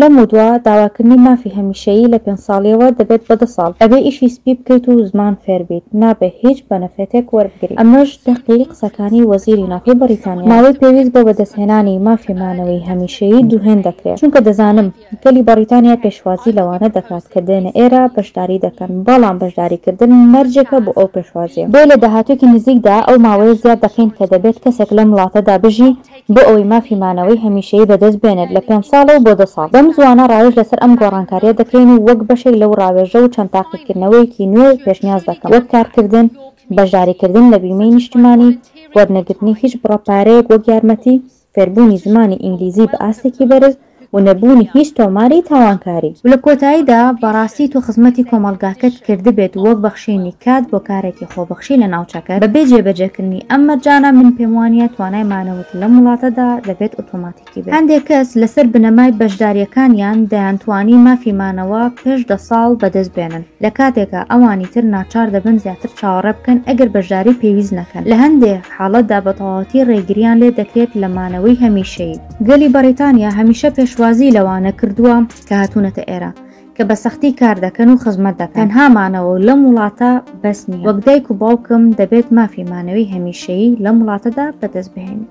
لەمەودوا داواکردنی مافی هەمیشەیی لە پێنج ساڵیەوە دەبێت بە دە ساڵ. ئەبێ ئیشی سپی بکەیت و زمان فێر بیت. نابێ هیچ benefit ێک وەربگری. ئەمەش دەقی قسەکانی وەزیری ناوخۆی بەڕیتانیایە. ماوەی پێویست بۆ بەدەستهێنانی مافی مانەوەی هەمیشەیی دووهێند دەکرێ. چونکە دەزانم گەلی بەڕیتانیا پێشوازی لەوانە دەکات کە دێنە ئێرە بەشداری دەکەن، بەڵام بەشداریکردن مەرجێکە بۆ ئەو پێشوازییە. بۆیە لە داهاتوویەکی نزیکدا ئەو ماوەیە زیاد دەکەین کە دەبێت کەسێک لەم وڵاتەدا بژی بۆ ئەوەی مافی مانەوەی هەمیشەیی بەدەست بێنێت لە پێنج ساڵەوە بۆ دە ساڵ. بەم زووانە ڕاوێژ لەسەر ئەم گۆڕانکارییە دەکەین و وەک بەشێک لەو ڕاوێژە و چەند تاقیکردنەوەیەکی نوێ پێشنیاز دەکەم، وەک کارکردن، بەشداریکردن لە بیمەی نیشتمانی، وەرنەگرتنی هیچ بڕە پارەیەک وەک یارمەتی، فێربوونی زمانی ئینگلیزی بە ئاستێکی بەرز و نەبوونی هیچ تۆماری تاوانکاری. و لە کۆتاییدا بەڕاستی تۆ خزمەتی کۆمەڵگاکەت کردبێت وەک بەخشینی کات بۆ کارێکی خۆبەخشی لە ناوچەکەت، بەبێ جێبەجێکردنی ئەم مەرجانە من پێموانیە توانای مانەوەت لەم وڵاتەدا دەبێت ئۆتۆماتیکی بێت. هەندێک کەس لەسەر بنەمای بەشدارییەکانیان دەیانتوانی مافی مانەوە پێش دە ساڵ بەدەست بێنن، لە کاتێکا ئەوانی تر ناچار دەبن زیاتر چاوەڕێ بکەن ئەگەر بەشداری پێویست نەکەن. لە هەندێ حاڵەتدا بە تەواوەتی ڕێگرییان لێ دەکرێت لە مانەوەی هەمیشەیی. گەلی بەڕیتانیا هەمیشە پێشوازیی لەوانە کردووە کە هاتوونەتە ئێرە، کە بە سەختی کار دەکەن و خزمەت دەکەن. تەنها مانەوە لەم وڵاتە بەس نییە. وەک دایک و باوکم دەبێت مافی مانەوەی هەمیشەیی لەم وڵاتەدا بەدەست بهێنین.